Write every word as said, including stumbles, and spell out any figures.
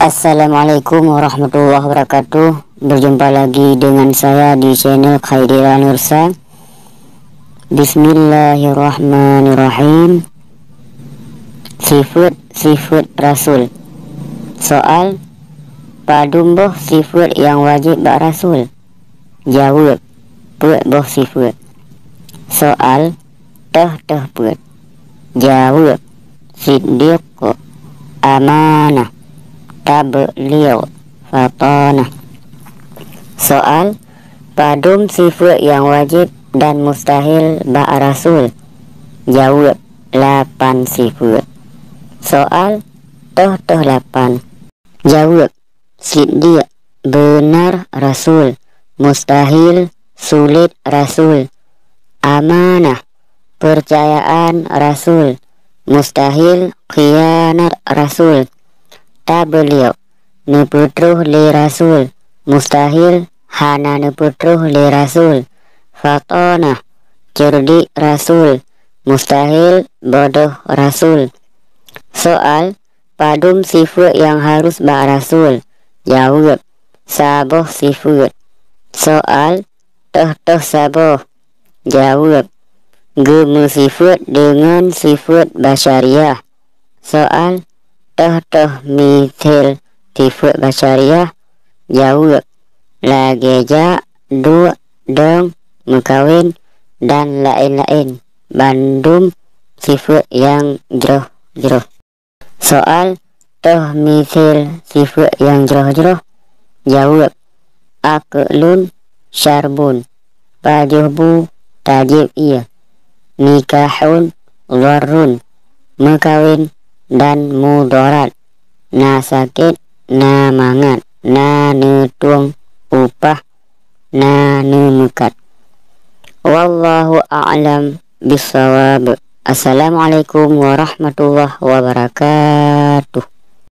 Assalamualaikum warahmatullahi wabarakatuh. Berjumpa lagi dengan saya di channel Khairila Nursa. Bismillahirrahmanirrahim. Sifeuet-sifeuet Rasul. Soal, padum boh sifeuet nyang wajéb bak Rasul? Jaweueb, peuet boh sifeuet. Soal, toh-toh peuet? Jaweueb, siddiq, amanah, tabligh, fatanah. Soal, padum sifeuet nyang wajéb dan mustahil bak Rasul? Jaweueb, lapan sifeuet. Soal, toh-toh lapan? Jaweueb, siddiq, beunar Rasul, mustahil, sulet Rasul, amanah, peucayaan Rasul, mustahil, khianat Rasul, tabligh, neupeutroh lé Rasul, mustahil, hana neupeutroh lé Rasul, fatanah, ceurdik Rasul, mustahil, bodoh Rasul. Soal, padum sifeuet nyang harus bak Rasul? Jaweueb, saboh sifeuet. Soal, toh-toh saboh? Jaweueb, geumeusifeuet deungon sifeuet basyariah. Soal, toh-toh mithil sifeuet basyariah? Jaweueb, lagée jak, duek, dong, meukawen, dan laén-laén, bandum sifeuet nyang jroh-jroh. Soal, toh mithil sifeuet nyang jroh-jroh? Jaweueb, akhlun syarbun, pajoh bu, tajieb ié, nikahun dharrun, meukawen dan mudharat, na sakét, na mangat, na neutueng upah, na neumeukat. Wallahu a'lam bissawab. Assalamualaikum warahmatullahi wabarakatuh.